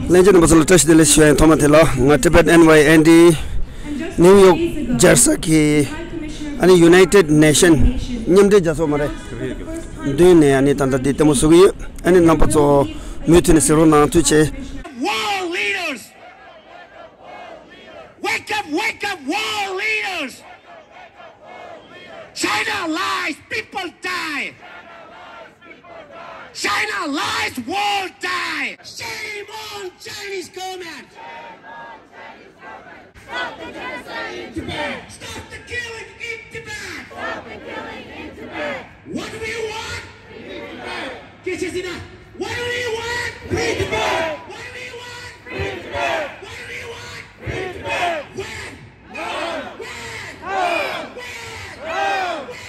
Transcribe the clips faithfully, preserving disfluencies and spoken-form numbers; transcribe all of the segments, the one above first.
ལྷན་རྒྱས་རྣམ་པ་ཚོ་ལ་བཀྲ་ཤིས་བདེ་ལེགས་ཞུ་ཡ་ཡིན། ཐོག་མ་དེ་ལ་ང་Tibet N Y N D ནིའུ་ཡོག་མཇལ་ས་གི་ཨ་ནི་United Nation མཉམ་འབྲེལ་རྒྱལ་ཚོགས་མ་རེད། མདུན་ནས་ཨ་ནི་ད་ལྟ་འདི་ལྟད་མོ་བཟོ་གི་ཡོད། ཨ་ནི་རྣམ་པ་ཚོ་མུ་མཐུད་ནས་གཟིགས་རོགས་གནང་། ཐུགས་རྗེ་ཆེ། World leaders! Wake up, wake up, world leaders! China lies, people die! China lies, world die! Shame on Chinese government! Stop the genocide in Tibet! Stop the killing in Tibet! Stop the killing in Tibet! What do we want? Free Tibet! What do we want? Free Tibet! What do we want? Free Tibet! What do we want? Free Tibet! When? Now! When? Now! When? Now! When?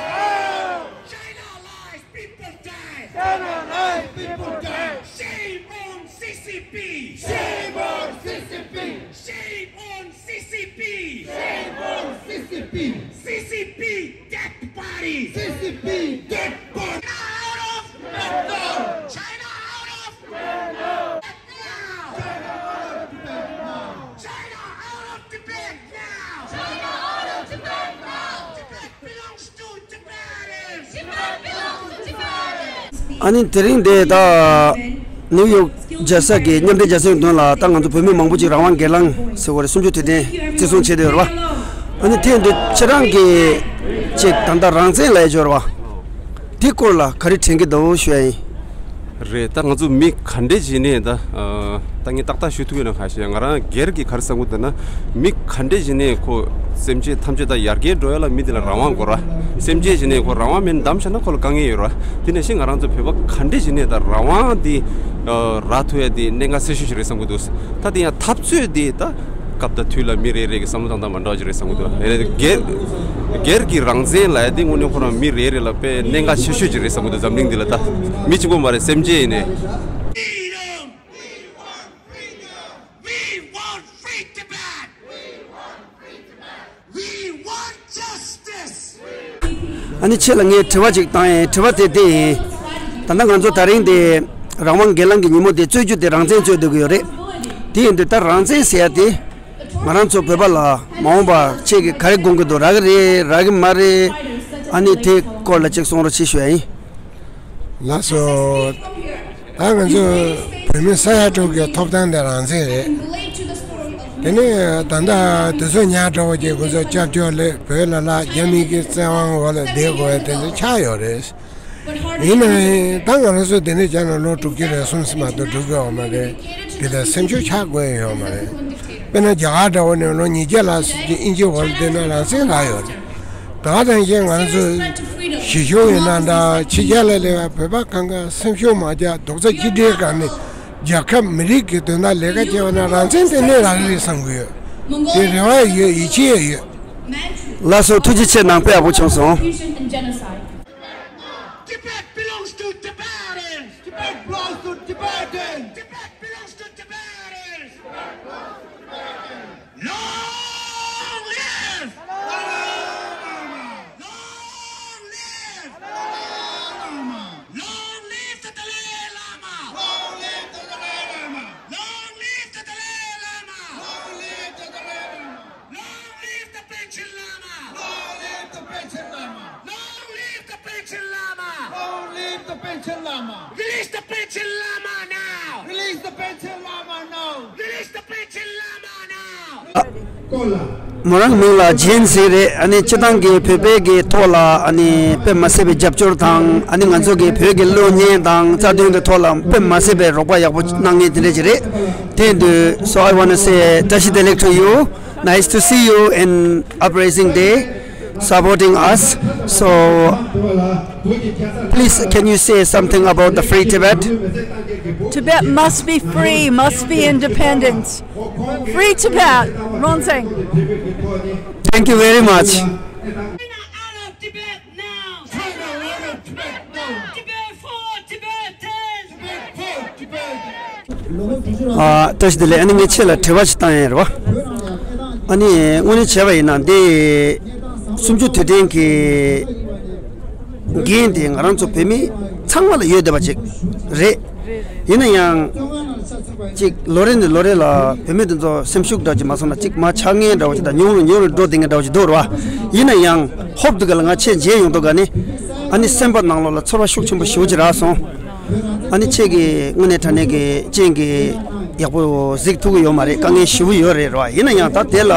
Now! China lies, people die! China lies, people die! Shame on C C P! Shame on C C P! Shame on C C P! Shame on C C P! C C P dead bodies! C C P dead bodies! China out of Tibet now! China out of Tibet now! China out of Tibet now! China out of Tibet now! China out of Tibet now! Tibet belongs to Tibetans! Tibet belongs to Tibetans! ཨ་ནི་དེ་རིང་འདི་ད་ནིའུ་ཡོག་མཇལ་ས་གི་མཉམ་འབྲེལ་རྒྱལ་ཚོགས་མདུན་ལ་ད་ང་ཚོ་བོད་མི་མང་པོ་ཅིག་རང་དབང་སྒེར་ལངས་ཟེར་བ་རེད། གསུམ་བཅུ་དུས་དྲན་བརྩི་སྲུང་བྱེད་བསྡད་ཡོད་རེད་བ། ཨ་ནི་དེ་འདི་ཁྱེད་རང་གི་ཅིག་ད་ལྟ་རང་བཙན་ལབ་ཡ་ཅིག་ཡོད་རེད་བ། དེ་སྐོར་ལ་ག་རེ་དྲན་གྱི་འདུག་ཞུ་ཡ་ཡིན། རེད། ད་ང་ཚོ་མི་ག་འདྲས་བྱས་ནས་ད་ཨ་ད་ངས་ཏག་ཏག་ཞུ་ཐུབ་ཡོད་ན་ཁ་ཤས། ང་རང་སྒེར་གྱི་ག་རེ་བསམ་གྱི་འདུག་ན། མི་ག་འདྲས་བྱས་ནས་ཁོ་སེམས་ཅན་ཐམས་ཅད་ད་ཡར་རྒྱས་འགྲོ་ཡ་ལ་མི་དེ་ལ་རང་དབང་དགོས་ར། སེམས་ཅན་བྱས་ནས་ཁོ་རང་དབང་མེད་ན་བསྡམས་བཞག་ན་ཁོ་ལ་དཀའ་ངལ་ཡོད་ར། དེ་ནང་བཞིན་ང་རང་ཚོ་བོད་པ་ག་འདྲས་བྱས་ནས་ད་རང་དབང་དེ་ཨ་རག་ཐུབ་ཡ་དེ་གནད་འགག་ཆེ་ཤོས་ཤིག་རེད་བསམ་གྱི་འདུག་ད་དེ་ཡང་འཐབ་རྩོད་དེ་ད་སྐབས་དང་དུས་ལ་མི་རེ་རེ་གི་བསམ་བློ་བཏང་སྟངས་མ་འདྲ་བ་ཅིག་རེད་བསམ་གྱི་འདུག་ཨ་ནི་སྒེར་སྒེར་གྱི་རང་བཙན་ལབ་ཡ་དེ་དངོས་གནས་ཁོ་རང་མི་རེ་རེ་ལ་དཔེ་གནད་འགག་ཆེ་ཤོས་ཅིག་རེད་བསམ་གྱི་འདུག་འཛམ་གླིང་འདི་ལ་ད་མི་གཅིག་པོ་མ་རེད། སེམས་ཅན་ཡིན་ནའི། Freedom! We want freedom! We want free Tibet! We want justice! ཨ་ནི་ཁྱེད་ལ་ངས་དྲི་བ་ཅིག་བཏང་ཡིན། དྲི་བ་དེ་འདི་ཡིན། ད་ལྟ་ང་ཚོ་དེ་རིང་འདི་རང་དབང་སྒེར་ལངས་ཀྱི་ཉིན་མོ་འདི་རྩོད་རྒྱུ་དེ་རང་བཙན་རྩོད་སྡོད་ཀྱི་ཡོད་རེད། དེ་ཡིན་དུས་ད་རང་བཙན་ཟེར་ཡ་དེ་ང་རང་ཚོ་བོད་པ་ལ་མ་འོངས་པ་ཁྱེད་ཀྱིས་ག་རེ་དགོངས་ཀྱི་འདུག་རག་གི་རེད་རག་གི་མ་རེད། ཨ་ནི་དེ་སྐོར་ལ་ཅིག་གསུང་རོགས་བྱེད་ཞུ་ཡ་ཡིན། ལགས་སོ། ད་ང་ཚོ་བོད་མི་ས་ཡ་དྲུག་གི་ཐོབ་ཐང་དེ་རང་བཙན་རེད། དེ་ནས་ད་ལྟ་དུས་ཚོད་ཉག་ཕྲ་བོ་ཅིག་ཁོ་ཚོ་སྐྱབས་བཅོལ་ལས་བོད་ལ་ལ་རྒྱ་མི་གི་བཙན་དབང་འོག་ལ་བསྡད་དགོས་པ་དེ་ཚོ་ཆགས་ཡོད་རེད། ཡིན་ནའི་ད་ང་རང་ཚོ་འདི་ནས་བྱས་ན་ལོ་དྲུག་ཅུ་རེ་གསུམ་ཙམ་མ་གཏོགས་འགྲོ་གི་ཡོད་མ་རེད། དེ་ལ་སེམས་ཤུགས་ཆག་དགོས་ཡོད་མ་རེད། དཔེར་ན་རྒྱ་གར་འདྲ་བོ་ནས་ལོ་ཉིས་བརྒྱ་ལྷག་ཙམ་གྱི་དབྱིན་ཇི་འོག་ལ་བསྡད་ན་རང་བཙན་རག་ཡོད་རེད། ད་ག་ནང་བཞིན་ང་ཚོ་གཞིས་བྱེས་ཡིན་ན་འདྲ་ཕྱི་རྒྱལ་ལ་སླེབས་པའི་བོད་པ་གང་ག་སེམས་ཤུགས་མ་རྒྱག་རྡོག་རྩ་གཅིག་སྒྲིལ་སྒང་ནས་རྒྱལ་ཁབ་མི་རིགས་ཀྱི་དོན་དག་ལས་ཀ་བྱས་པ་ན་རང་བཙན་དེ་ནས་རག་གི་རེད་བསམ་གྱི་ཡོད། དེ་རེ་བ་ཡོད། ཡིད་ཆེས་ཡོད། ལགས་སོ། ཐུགས་རྗེ་ཆེ་གནང་། དཔེ་ཡག་པོ་བྱུང་སོང་། Tibet belongs to Tibetans! Tibet belongs to Tibetans! Tibet belongs to Tibetans! Long live! Long live! Long live the Dalai Lama! Long live the Dalai Lama! Long live the Dalai Lama! Long live the Dalai Lama! Long live the Panchen Lama! Long live the Panchen Lama! Long live the Panchen Lama! Long live the Panchen Lama! Release the Panchen Lama now! Release the Panchen Lama now! Release the Panchen Lama now! མོ་རང་མིང་ལ་ཇེན་ཟེར་རེད། ཨ་ནི་སྤྱི་བཏང་གི་བོད་པའི་གི་ཐོག་ལ་ཨ་ནི་དཔེ་མ་སྲིད་པའི་རྒྱབ་སྐྱོར་དང་། ཨ་ནི་ང་ཚོ་གི་བོད་ཀྱི་གློག་བརྙན་དང་རྩ་དོན་གྱི་ཐོག་ལ་དཔེ་མ་སྲིད་པའི་རོགས་པ་ཡག་པོ་གནང་མཁན་དེ་འདྲ་ཅིག་རེད། དེ་ཡིན་དུས། So I wanna say བཀྲ་ཤིས་བདེ་ལེགས་to you. Nice to see you in Uprising Day, supporting us. So, please, can you say something about the Free Tibet? Tibet must be free, must be independent. Free Tibet, Rongzeng. Thank you very much. China out of Tibet now! China out of Tibet now! Tibet for Tibetans! Tibet for Tibetans! ཨ། བཀྲ་ཤིས་བདེ་ལེགས། ཨ་ནི་ངས་ཁྱེད་ལ་དྲི་བ་ཞིག་བཏང་ཡ་རེད་བ། ཨ་ནི་དངོས་གནས་བྱས་པ་ཡིན་ན་འདི་གསུམ་བཅུ་དུས་དྲན་གྱི་འགན་དེ་ང་རང་ཚོ་བོད་མི་ཚང་མ་ལ་ཡོད་བསྡད་པ་ཅིག་རེད། ཡིན་ན་ཡང་ གཅིག་ལོ་རེ་ནས་ལོ་རེ་ལ་བུད་མེད་དེ་ཚོ་སེམས་ཤུགས་འདྲ་ཅིག་མ་སོང་ན་གཅིག་མ་ཆག་ངེས་འདྲ་བོ་ཅིག་དང་ཉུང་རུ་ཉུང་རུ་འགྲོ་བསྡད་མཁན་འདྲ་བོ་ཅིག་འདུག་རེད་བ། ཡིན་ན་ཡང་ཧོབ་ཏེ་ག་ལ་ང་ཆེས་མཇལ་ཡོང་དུས་ག་ནི་ཨ་ནི་སེམས་པ་ནང་ལོགས་ལ་ཚོར་བ་ཤུགས་ཆེན་པོ་ཞེ་པོ་ཅིག་རག་སོང་། ཨ་ནི་ཁྱེད་ཀྱིས་དངོས་གནས་དྲང་གནས་ཀྱི་རྐྱེན་གྱིས་ཡག་པོ་གཟིགས་ཐུབ་ཀྱི་ཡོད་མ་རེད། དཀའ་ངལ་ཞེ་པོ་ཡོད་རེད་རེད་བ། ཡིན་ན་ཡང་ད་དེ་ལ་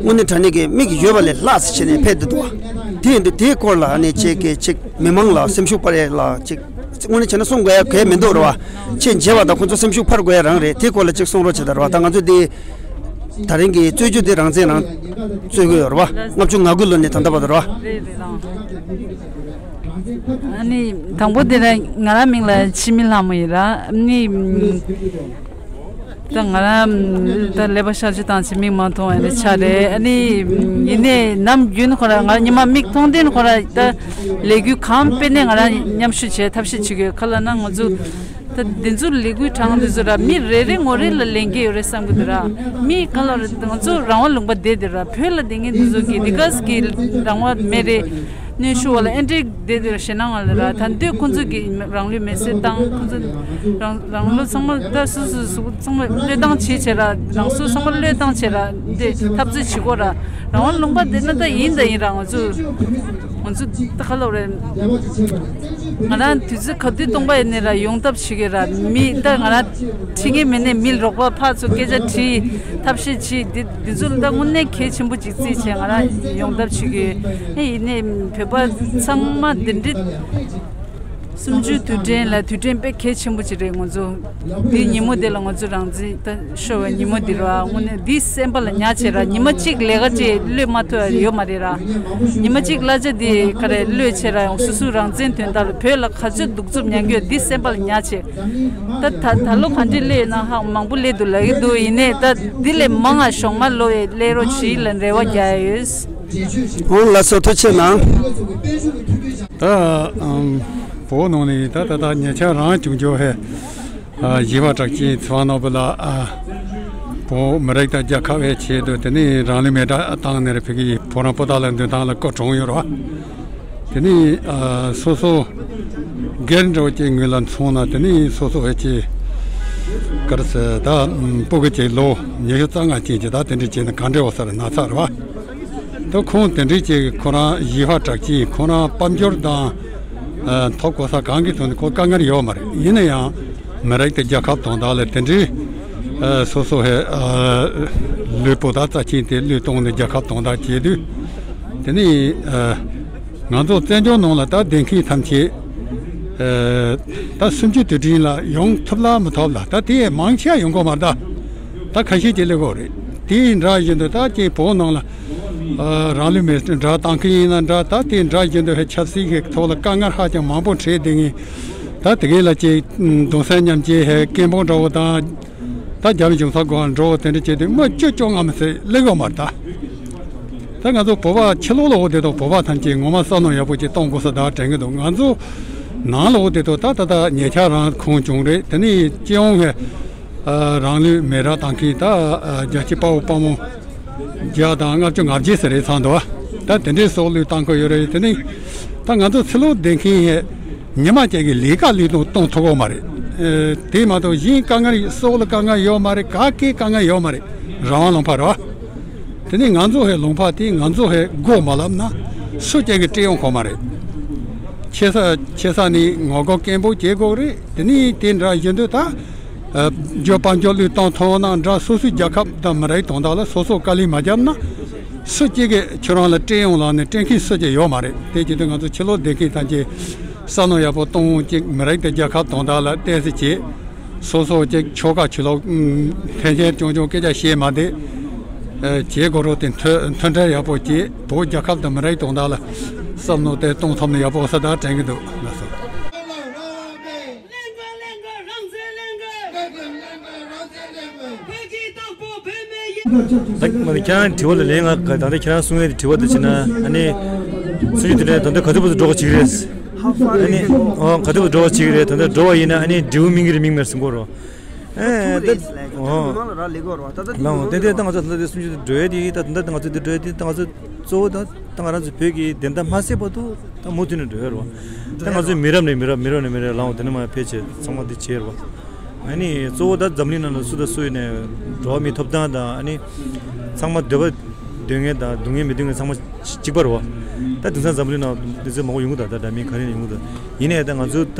དངོས་གནས་དྲང་གནས་ཀྱི་མིག་ཡོད་པ་ལས་ལྷག་ཙམ་བྱས་ནས་ཕེབས་བསྡད་འདུག་བ། དེ་ཡིན་དུས་དེའི་སྐོར་ལ་ཨ་ནི་ཁྱེད་ཀྱིས་ཅིག་མི་མང་ལ་སེམས་ཤུགས་སྤར་ཡས་ལ་ཅིག་དངོས་གནས་བྱས་ན་གསུང་དགོས་ཡ་གལ་མི་འདུག་རེད་བ། ཁྱེད་མཇལ་བ་དང་ཁོ་ཚོ་སེམས་ཤུགས་འཕར་དགོས་ཡ་རང་རེད། དེའི་སྐོར་ལ་ཅིག་གསུང་རོགས་བྱེད་དང་རེད་བ། ད་ང་ཚོ་འདི་ད་རིང་གི་རྩོད་རྒྱུ་འདི་རང་བཙན་རང་རྩོད་ཀྱི་ཡོད་རེད་བ། ལྔ་བཅུ་ང་དགུ་ལོ་ནས་ད་ལྟ་བར་དུ་རེད་བ། རེད་རེད་རང་། ཨ་ནི་དང་པོ་དེ་ལ་ང་རང་མིང་ལ་འཆི་མེད་ལྷ་མོ་ཡིན་ར། ཨ་ནི་ད་ང་རང་ད་ཀླད་པ་གཤག་བཅོས་བཏང་བྱས་མིག་མ་མཐོང་བ་ནི་ཆགས་རེད། ཨ་ནི་ཡིན་ནའི་ནམ་རྒྱུན་ཁོ་ར་ང་རང་ཉི་མ་མིག་མཐོང་ལྡན་ཁོ་ར་ད་ལས་འགུལ་གང་སྤེལ་ནས་ང་རང་མཉམ་ཞུགས་བྱས་ཐབས་ཤེས་བྱེད་དགོས། ག་ལ་ན་ང་ཚོ་ད་འདི་ཚོ་ལས་འགུལ་གྲངས་འདི་ཚོ་ར་མི་རེ་རེ་ངོ་རེ་ལ་ལན་འགེལ་ཡོད་རེད་བསམ་གི་འདུག་ར། མི་ག་ལ་རེད། ང་ཚོ་རང་དབང་ལུང་པ་བསྡད་དེ་ར། བོད་ལ་བསྡད་མཁན་འདི་ཚོ་གི་འདི་ག་ཟིག་གི་རང་དབང་མེད་རེད། གནོན་ཤུགས་བ་ལ་ཨེ་འདྲས་བསྡད་དེ་ར་ཞེད་སྣང་ང་ལ་ར། ད་འདོད་ཁོང་ཚོ་གི་རང་ལུས་མེར་སྲེག་བཏང་། ཁོང་ཚོ་རང་རང་ལུས་ཚང་མ་ད་སུ་སུ་སུ་ཚང་མ་བློས་བཏང་བྱེད་བྱེད་ར། རང་སྲོག་ཚང་མ་བློས་བཏང་བྱེད་ར། འདི་འཐབ་རྩོད་བྱེད་དགོས་ར། རང་དབང་ལུང་པ་བསྡད་ན་ད་ཡིན་ད་ཡིན་ར། ང་ཚོ་ང་ཚོ་ད་ག་ལབ་རེད། ང་རང་དུས་ཚོད་ག་དུས་སྟོང་པ་ཡིན་ནའི་ར་ཡོང་ཐབས་བྱེད་ཀྱི་ར། མི་ད་ང་རང་ཁྲིད་མཁན་མེད་ནའི་མི་རོགས་པ་ཕར་ཚུར་སྐད་ཆ་དྲིས། ཐབས་ཤེས་བྱེད། འདི་འདི་ཚོ་ལ་ད་དངོས་གནས་གལ་ཆེན་པོ་ཅིག་བརྩིས་བྱས་ང་རང་ཡོང་ཐབས་བྱེད་ཀྱི་ཡོད། ཨེ་ཡིན་ནའི་བོད་པ་ཚང་མ་འདི་འདྲའི་སུམ་ཅུ་དུས་དྲན་ལ་དུས་དྲན་དཔེ་གལ་ཆེན་པོ་ཅིག་རེད། ང་ཚོ་འདིའི་ཉིན་མོ་དེ་ལ་ང་ཚོ་རང་བཙན་ད་ཤོར་བའི་ཉིན་མོ་འདི་རེད་བ། དངོས་གནས་འདི་སེམས་པ་ལ་ཉར་བྱས་ར། ཉི་མ་གཅིག་ལས་ཀ་བྱས་བློས་མ་ཐུབ་ཡ་ཡོད་མ་རེད་ར། ཉི་མ་གཅིག་གླ་ཆ་འདི་ག་རེ་བློས་བྱས་ར། ཡང་སོ་སོའི་རང་བཙན་དོན་དག་ལ་བོད་ལ་ག་ཚོད་གདུག་རྩུབ་མྱངས་ཀྱི་ཡོད་འདི་སེམས་པ་ལ་ཉར་བྱས། ད་ད་ད་ལོ་ག་འདྲས་སླེབས་ཡོད་ན་ཧ་མང་པོ་སླེབས་འདུག་ལབ་ཀྱི་འདུག་ཡིན་ནའི་ད་འདི་ལས་མང་ང་ཞོགས་མ་ལོ་ཡི་སླེབས་རོགས་བྱེད་ལ་རེ་བ་རྒྱག་ཡ་ཡོད། འོང་ལགས་སོ། ཐུགས་རྗེ་གནང་། ད་ཨམ་བོད་ནང་ནས་ད་ད་ད་ཉེ་ཆར་རང་བྱུང་ཆོས་ཧེ་ཨ་ཞི་བ་གྲགས་ཅན་ཚེ་དབང་ནོར་བུ་ལགས་ཨ་བོད་མི་རིགས་དང་རྒྱལ་ཁབ་ཧེ་ཆེད་དུ་དེ་ནས་རང་ལུས་མེ་སྲེག་བཏང་ནས་རེ་ཕ་གི་བོད་རང་སྤོ་ཐག་ལ་འདོན་སྟངས་ལ་སྐུ་གྲོངས་ཡོད་རེད་བ། དེ་ནས་ཨ་སོ་སོ་སྒེར་འདྲ་བོ་ཅིག་ངོས་ལ་མཚོན་ན། དེ་ནས་སོ་སོ་ཧེ་ཅིག་ག་རེ་ཟེར་ད་སྤུ་གུ་ཅིག་ལོ་ཉི་ཤུ་རྩ་ལྔ་ཅན་ཅིག་ད་དེ་འདྲ་བྱས་ན་ག་འདྲ་བོ་ཟེར་ན་ཚར་བ། ད་ཁོང་དེ་འདྲ་ཅིག་ཁོ་རང་ཞི་བ་གྲགས་ཅན་ཁོ་རང་དཔལ་འབྱོར་དང་ཨ་ཐོབ་གོ་ས་གང་གི་ཐོག་ནས་ཁོ་དཀའ་ངལ་ཡོད་མ་རེད། ཡིན་ན་ཡང་མི་རིགས་དེ་རྒྱལ་ཁབ་དོན་དག་ལ་དེ་འདྲའི་ཨ་སོ་སོ་ཧེ་ཨ་ལུས་པོ་ད་རྩ་ཆེན་དེ་བློས་གཏོང་ནས་རྒྱལ་ཁབ་དོན་དག་བྱས་དུས། དེ་ནས་ཨ་ང་ཚོ་བཙན་བྱོལ་ནང་ལ་ད་བསྡད་མཁན་ཐམས་ཅད་ཨ་ད་སུམ་ཅུ་དུས་དྲན་ལ་ཡོང་ཐུབ་ལ་མི་ཐུབ་ལ་ད་དེ་མང་ཆེ་བ་ཡོང་གི་མ་རེད། ད་ད་ཁ་ཤས་ཀྱིས་སླེབས་ཀྱི་རེད། དེའི་འདྲ་བཞིན་དུ་ད་ཅིག་བོད་ནང་ལ་ཨ་རང་ལུས་མེ་སྲེག་འདྲ་བཏང་མཁན་ཡིན་ན་འདྲ། ད་དེའི་འདྲ་བཞིན་དུ་ཧེ་ཆབ་སྲིད་ཀྱི་ཐོག་ལ་དཀའ་ངལ་ཧ་ཅང་མང་པོ་འཕྲད་བསྡད་མཁན། ད་དེ་གའི་ལ་ཅིག་གདུང་སེམས་མཉམ་སྐྱེད་ཧེ་སྐད་འབོད་འདྲ་བོ་དང་། ད་རྒྱ་མི་གཞུང་ཚབ་སྒོ་འགྲོ་བ་དེ་འདྲ་བྱས་དུས་མི་བཅུ་བཅོ་ལྔ་མི་ཚད་སླེབས་ཡོད་མ་རེད་ད། ད་ང་ཚོ་བོད་པ་ཕྱི་ལོགས་ལ་འོ་དེ་དང་བོད་པ་ཐམས་ཅད་ངོ་མ་བསམ་བློ་ཡག་པོ་ཅིག་གཏོང་དགོས་ས་ད་དྲན་གྱི་འདུག་ང་ཚོ་ནང་ལ་འོ་དེ་དང་ད་ད་ད་ཉེ་ཆར་རང་ཁོང་བྱུང་རེད། དེ་ནས་སྤྱི་ཡོངས་ཀྱི་ཨ་རང་ལུས་མེ་རག་བཏང་མཁན་ད་ཨ་བརྒྱ་ཆ་དཔའ་བོ་དཔའ་མོ་བརྒྱ་དང་ལྔ་བཅུ་ང་བརྒྱད་ཙམ་རེད་ཚང་འདུག་ད་དེ་འདྲའི་སྲོག་བློས་བཏང་དགོས་ཡོད་རེད། དེ་ནས་ད་ང་ཚོ་ཕྱི་ལོགས་བསྡད་མཁན་ཡང་ཉི་མ་གཅིག་གི་ལས་ཀ་ལས་དོན་གཏོང་ཐུབ་ཀྱི་མ་རེད། ཨེ་དེ་མ་གཏོགས་གཞན་དཀའ་ངལ་སྲོག་ལ་དཀའ་ངལ་ཡོད་མ་རེད། ག་གེ་དཀའ་ངལ་ཡོད་མ་རེད། རང་དབང་ལུང་པ་རེད་བ། དེ་ནས་ང་ཚོ་ཧེ་ལུང་པ་དེ་ང་ཚོ་ཧེ་དགོས་མ་ལབ་ན་སུ་གཅིག་གིས་སྤྲད་ཡོང་ཁོ་མ་རེད། ཆེ་ས་ཆེ་ས་ནས་ངོ་རྒོལ་སྐད་འབོད་བྱེད་དགོས་རེད། དེ་ནས་དེ་འདྲ་བཞིན་དུ་ད་ཨ་རྒྱུ་དཔལ་འབྱོར་བློས་གཏོང་ཐུབ་ན་འདྲ། སོ་སོའི་རྒྱལ་ཁབ་དང་མི་རིགས་དོན་དག་ལ་སོ་སོ་དཀའ་ལས་མ་བརྒྱབ་ན་སུ་གཅིག་གིས་ཁྱོད་རང་ལ་སྤྲད་ཡོང་ལབ་ནས་སྤྲད་མཁན་སུ་གཅིག་ཡོད་མ་རེད། དེ་བྱེད་དུས་ང་ཚོ་ཕྱི་ལོགས་བསྡད་མཁན་ཐམས་ཅད་བསམ་བློ་ཡག་པོ་གཏོང་། གཅིག་མི་རིགས་དང་རྒྱལ་ཁབ་དོན་དག་ལ་བལྟས་ཚེ་བྱེད། སོ་སོ་གཅིག་ཆོལ་ཁ་ཆོས་ལུགས་ཨུམ་འཐེན་འཁྱེར་རྐྱང་རྐྱང་སྐད་ཆ་བཤད་མ་བསྡད། ཨ་བྱེད་དགོས་རོགས་དེ་མཐུན་མཐུན་སྒྲིལ་ཡག་པོ་བྱེད། བོད་རྒྱལ་ཁབ་དང་མི་རིགས་དོན་དག་ལ་བསམ་བློ་དེ་གཏོང་ཐུབ་ན་ཡག་པོ་ས་ད་དྲན་གྱི་འདུག་ལགས་སོ། ད་ང་ཁྱེད་རང་དྲི་བ་ལ་ལན། ང་ད་ལྟ་ཁྱེད་རང་གསུང་ཡས་དྲི་བ་དེ་བྱས་ན་ཨ་ནི་སུམ་ཅུ་དུས་དྲན་ད་ལྟ་ག་དུས་བར་དུ་འགྲོ་གི་བྱེད་ཀྱི་རེད། ཨ་ནི་ཨོ་ག་དུས་བར་དུ་འགྲོ་གི་བྱེད་ཀྱི་རེད། ད་ལྟ་འགྲོ་བ་ཡིན་ན་ཨ་ནི་འབྲས་བུ་སྨིན་གྱི་རེད་སྨིན་མེད་གསུང་གི་རེད། ཨེ་ད་ཨོ་ལའོ་ཏན་ཏན་ད་ང་ཚོ་ད་ལྟ་སུམ་ཅུ་དུས་འགྲོ་ཡས་དེ་ད་ད་ལྟ་ང་ཚོ་འདི་འགྲོ་ཡས་དེ་ད་ང་ཚོ་གཙོ་བོ་ད་ད་ང་རང་ཚོ་བོད་ཀྱི་བདེན་མཐའ་མ་གསལ་བར་དུ་ད་མུ་མཐུད་ནས་འགྲོ་ཡས་རེད་བ། ད་ང་ཚོའི་མི་རབས་ནས་མི་རབས་མི་རབས་ནས་མི་རབས་ལའོ་དེ་ནས་མར་ཕལ་ཆེར་ཚང་མ་འདི་བྱས་རེད་བ། ཨ་ནི་གཙོ་བོ་ད་འཛམ་གླིང་ནང་ལ་སུ་དང་སུ་ཡིན་ནའི་འགྲོ་བ་མིའི་ཐོབ་ཐང་དང་ཨ་ནི་ཚང་མ་འདོད་པ་འདོད་མཁན་དང་སྡུག་བསྔལ་མི་འདོད་མཁན་ཚང་མ་གཅིག་པ་རེད་བ། ད་དེང་སང་འཛམ་གླིང་ནང་འདི་ཚོ་མང་པོ་ཡོང་གི་འདུག་ད་འདྲ་མིན་ག་རེ་ཡོང་གི་འདུག་ཡིན་ནའི་ད་ང་ཚོ་ད་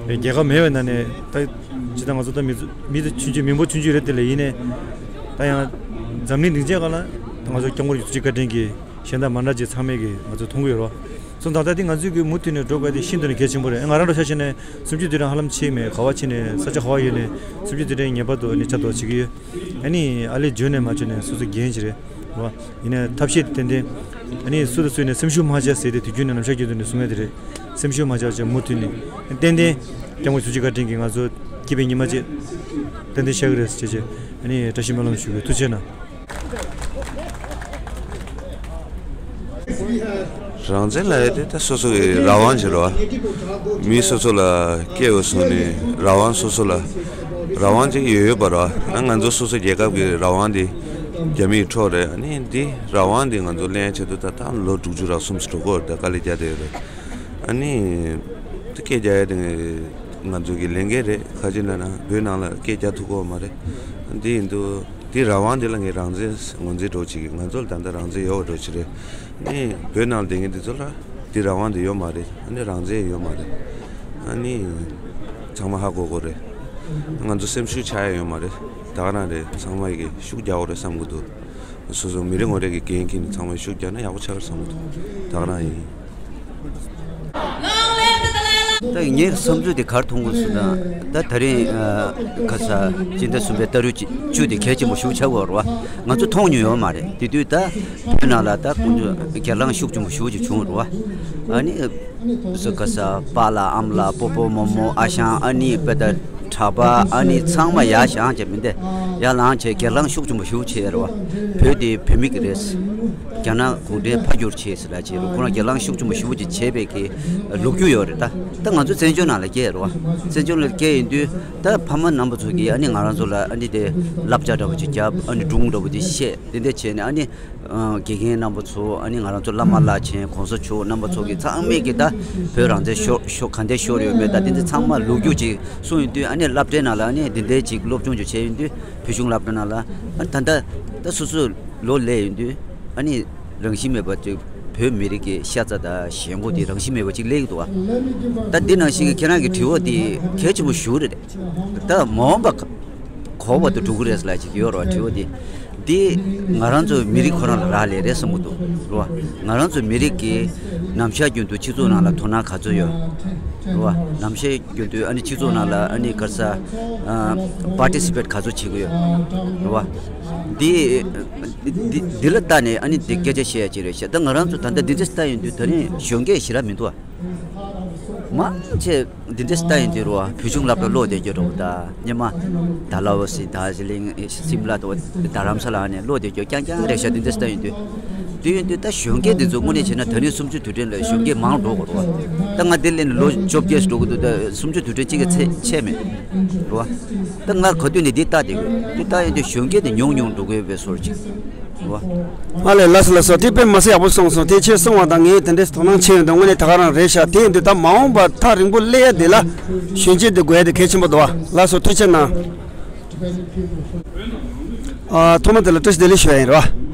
རྒྱལ་ཁབ་མེད་པའི་ནང་ནས་ད་ཇི་ལྟར་ང་ཚོ་ད་མི་ཚོ་མི་ཚོ་ཆུང་ཆུང་མི་འབོར་ཆུང་ཆུང་རེད་དེ་ལས་ཡིན་ནའི་ད་ཡང་འཛམ་གླིང་སྡིངས་ཆའི་སྒང་ལ་ད་ང་ཚོ་སྐྱབས་མགོན་རྒྱལ་སྲས་བཀའ་དྲིན་གྱིས་གཞན་དང་མ་འདྲ་ཅིག་ཚང་མས་ཀྱིས་ང་ཚོ་མཐོང་གི་ཡོད་རེད་བ། སོང་ཙང་ད་ལྟ་འདི་ང་ཚོས་ཀྱི་མུ་མཐུད་ནས་འགྲོ་དགོས་དེ་ཤིན་ཏུ་ནས་གལ་ཆེན་པོ་རེད། ང་རང་འདྲ་ཆ་བཞག་ནས་གསུམ་བཅུའི་དུས་དྲན་ཧ་ལམ་ཕྱིན་མེད། ག་བ་ཕྱིན་ནས་ས་ཆ་ག་བ་ཡོད་ནས་གསུམ་བཅུའི་དུས་དྲན་ངེས་པར་དུ་ནི་ཆ་དོ་བྱེད་ཀྱི་ཡོད། ཨ་ནི་ཨ་ལས་འཇོན་ནས་མ་འཇོན་ནས་སོ་སོ་འགན་ཅིག་རེད་བ། ཡིན་ནའི་ཐབས་ཤེས་ཏན་ཏན་ཨ་ནི་སུ་དང་སུ་ཡིན་ནས་སེམས་ཤུགས་མ་ཆག་ཟེར་ཏེ་དུས་རྒྱུན་ནས་ནམ་ཞག་རྒྱུན་དུ་ནས་གསུང་ཡ་དེ་རེད། སེམས་ཤུགས་མ་ཆག་བྱས་མུ་མཐུད་ནས་ཏན་ཏན་སྐྱབས་མགོན་ཆོས་རྗེ་བཀའ་དྲིན་གྱིས་ང་ཚོ་སྐྱིད་པའི་ཉི་མ་ཅིག་ཏན་ཏན་ཤར་གི་རེད་ཟེར་བྱས་ཨ་ནི་བཀྲ་ཤིས་སྨོན་ལམ་ཞུ་གི། ཐུགས་རྗེ་གནང་། རང་བཙན་ལབ་ཡ་དེ་ད་སོ་སོ་གི་རང་དབང་ཅིག་རེད་བ། མི་སོ་སོ་ལ་སྐྱེས་པ་སོང་ནས་རང་དབང་སོ་སོ་ལ་རང་དབང་ཅིག་ཡོད་ཡོད་པ་རེད་བ། ང་ཚོ་སོ་སོ་རྒྱལ་ཁབ་ཀྱི་རང་དབང་དེ་རྒྱ་མིའི་འཕྲོག་རེད། ཨ་ནི་འདི་རང་དབང་དེ་ང་ཚོ་ལེན་ཆེད་དུ་ད་ལྟ་ལོ་དྲུག་ཅུ་རེ་གསུམ་ཅིག་འགྲོ་གི་ཡོད་རེད། ད་དཀའ་ལས་རྒྱག་བསྡད་ཡོད་རེད། ཨ་ནི་ད་སྐད་རྒྱག་ཡ་དེ་ང་ཚོ་གི་ལས་འགན་རེད། ག་ཅི་ལབ་ན་བོད་ནང་ལ་སྐད་རྒྱག་ཐུབ་ཀྱི་ཡོད་མ་རེད། འདི་ཡིན་དུས། དེ་རང་དབང་དེ་ལ་ངས་རང་བཙན་ངོས་འཛིན་འགྲོ་བྱེད་ཀྱི། ང་ཚོ་ལ་ད་ལྟ་རང་བཙན་ཡོད་པ་འགྲོ་བྱེད་རེད། ནི་བོད་ནང་ལ་བསྡད་མཁན་དེ་ཚོ་ལ་དེ་རང་དབང་དེ་ཡོད་མ་རེད། ཨ་ནི་རང་བཙན་ཡོད་མ་རེད། ཨ་ནི་ཚང་མ་ཧ་གོ་དགོས་རེད། ང་ཚོ་སེམས་ཤུགས་ཆག་ཡ་ཡོད་མ་རེད། ད་ག་རང་རེད། ཚང་མ་ཡི་གེ་ཤུགས་རྒྱག་དགོས་རེད་བསམ་གི་འདུག་སོ་སོ་མི་རེ་ངོ་རེ་གི་འགན་འཁྱེར་ནས་ཚང་མ་ཤུགས་རྒྱག་ན་ཡག་པོ་ཆགས་རེད་བསམ་གི་འདུག་ད་ག་རང་ཡིན། ད་ངའི་བསམ་ཚུལ་དེ་ག་རེ་མཐོང་གི་ཟེར་ན། ད་ད་རིང་ཨ་ཁ་ས་སྤྱི་ཟླ་གསུམ་པའི་ཏ་རིག་བཅུ་དེ་གལ་ཆེན་པོ་ཞེ་པོ་ཆགས་ཀྱི་ཡོད་རེད་བ། ང་ཚོ་མཐོང་མྱོང་ཡོད་མ་རེད། དེ་དུས་ད་བོད་ནང་ལ་ད་ཁོང་ཚོ་སྒེར་ལངས་ཤུགས་ཆེན་པོ་ཞེ་པོ་ཅིག་བྱུང་རེད་བ། ཨ་ནི་སུ་ཁ་ས་པཱ་ལགས་ཨ་མ་ལགས་སྤོ་བོ་རྨོ་མོ་ཨ་ཞང་ཨ་ནི་དཔེ་ད་གྲྭ་པ་ཨ་ནི་ཚང་མ་ཡར་བཞེངས་བྱས་མི་འདི་ཡར་ལངས་བྱས་སྒེར་ལངས་ཤུགས་ཆེན་པོ་ཞེ་པོ་བྱས་རེད་བ། བོད་དེ་བོད་མི་གི་རེད། རྒྱ་ནག་གུང་ཁྲན་ཕར་རྒྱུག་བྱས་ཟེར་ལ་བྱས་རུང་ཁོ་རང་སྒེར་ལངས་ཤུགས་ཆེན་པོ་ཞེ་པོ་ཅིག་བྱས་པའི་གི་ལོ་རྒྱུས་ཡོད་རེད། ད་ད་ང་ཚོ་བཙན་བྱོལ་ནང་ལ་སྐྱེས་རེད་བ། བཙན་བྱོལ་ལ་སྐྱེས་ཡིན་དུས་ད་ཕ་མ་རྣམ་པ་ཚོ་གིས་ཨ་ནི་ང་རང་ཚོ་ལ་ཨ་ནི་དེ་བསླབ་བྱ་འདྲ་པོ་ཅིག་བརྒྱབ། ཨ་ནི་སྒྲུང་འདྲ་པོ་ཅིག་བཤད། དེ་འདྲ་བྱས་ནས་ཨ་ནི་ཨ་དགེ་རྒན་རྣམ་པ་ཚོ་ཨ་ནི་ང་རང་ཚོ་བླ་མ་བླ་ཆེན་གོང་ས་མཆོག་རྣམ་པ་ཚོ་གིས་ཚང་མས་གིས་ད་བོད་རང་བཙན་ཤོར་ཤོར་ག་འདྲ་ཤོར་ཡོད་མེད་ད་དེ་འདྲ་ཚང་མ་ལོ་རྒྱུས་ཅིག་གསུངས་ཡིན་དུས་ཨ་ནི་སློབ་གྲྭའི་ནང་ལ་ཨ་ནི་དེ་འདྲའི་ཅིག་སློབ་སྦྱོང་ཅིག་བྱས་ཡིན་དུས། བོད་གཞུང་སློབ་གྲྭ་ནང་ལ་ཨ་ནི་ད་ལྟ་ད་སོ་སོ་ལོ་སླེབས་ཡོང་དུས་ཨ་ནི་རང་བཞིན་མེད་པ་ཅིག་བོད་མི་རིགས་ཀྱི་ཤ་ཚ་དང་ཞེན་ཁོག་དེ་རང་བཞིན་མེད་པ་ཅིག་སླེབས་ཀྱི་འདུག་བ། ད་འདི་ནང་བཞིན་གྱི་ཁྱེད་རང་གི་དྲི་བ་དེ་གལ་ཆེན་པོ་ཞེ་པོ་རེད། ད་མ་འོངས་པ་ག་བར་དུ་འགྲོ་གི་རེད་ལབ་ཅིག་ཡོད་རེད་བ། དྲི་བ་དེ་འདི་ང་རང་ཚོ་མི་རིགས་ཁོ་རང་ལ་རག་ལས་རེད་བསམ་གྱི་འདུག་རེད་བ། ང་རང་ཚོ་མི་རིགས་ཀྱི་ནམ་ཞག་རྒྱུན་དུ་སྤྱི་ཚོགས་ནང་ལ་དོ་སྣང་ག་ཚོད་ཡོད་རེད་བ། ནམ་ཞག་རྒྱུན་དུ་ཨ་ནི་སྤྱི་ཚོགས་ནང་ལ་ཨ་ནི་ག་རེ་ཟེར་ཨ་པར་ཊི་སི་པེཊ་ག་ཚོད་བྱེད་ཀྱི་ཡོད་རེད་བ། འདི་འདི་འདི་ལ་ལྟ་ནས་ཨ་ནི་འདི་སྐད་ཆ་བཤད་ཡ་ཅིག་རེད་ཤག་ད་ང་རང་ཚོ་ད་ལྟ་འདི་འདྲ་ལྟ་ཡོང་དུས་ད་རིང་གཞོན་སྐྱེས་ཞེ་དྲག་མི་འདུག་བ། མང་ཆེ་འདི་འདྲ་ལྟ་ཡོང་དུས་རེད་བ། བོད་གཞུང་སློབ་གྲྭ་ལོག་བསྡད་རྒྱུ་རེད་བ། ད་སྔོན་མ་ཌལ་ཧོ་སི་དར་ཇི་ལིང་སིམ་ལ་དང་རྡ་རམ་ས་ལ་ནས་ལོག་བསྡད་རྒྱུ་རྐྱང་རྐྱང་རེད་ཤག་འདི་འདྲ་ལྟ་ཡོང་དུས། དེ་ཡིན་དུས་ད་གཞོན་སྐྱེས་འདི་ཚོ་དངོས་གནས་བྱས་ན་ད་རིང་གསུམ་བཅུའི་དུས་དྲན་ལ་གཞོན་སྐྱེས་མང་འགྲོ་གི་རེད་བ། ད་ང་འདི་སླེབས་ནས་ལོ་བཅོ་བརྒྱད་ཞིག་འགྲོ་གི་འདུག་ད་གསུམ་བཅུའི་དུས་དྲན་གཅིག་གི་ཚད་ཆད་མེད་རེད་བ། ད་ང་ག་དུས་ནས་འདི་ལྟ་བསྡད་ཡོད། འདི་ལྟ་ཡོང་དུས་གཞོན་སྐྱེས་འདི་ཉུང་ཉུང་འགྲོ་གི་ཡོད་པའི་བཟོ་འདྲ་ཅིག་རེད་བ། ཨ་ལས། ལགས་སོ་ལགས་སོ། དེ་དཔེ་མི་སྲིད་ཡག་པོ་གསུངས་སོང་། དེ་ཁྱེད་གསུངས་པ་དང་ངས་དེ་འདྲས་དོ་སྣང་བྱས་ཡོང་དུས་དངོས་གནས་ད་ག་རང་རེད་ཤག་དེ་ཡིན་དུས་ད་མ་འོངས་པ་ཐག་རིང་པོ་སླེབས་ཡ་དེ་ལ་གཞོན་སྐྱེས་འདི་དགོས་ཡ་དེ་གལ་ཆེན་པོ་འདུག་བ། ལགས་སོ། ཐུགས་རྗེ་གནང་། ཨ། ཐོག་མ་དེ་ལ་བཀྲ་ཤིས་བདེ་ལེགས་ཞུ་ཡ་ཡིན་རེད་བ།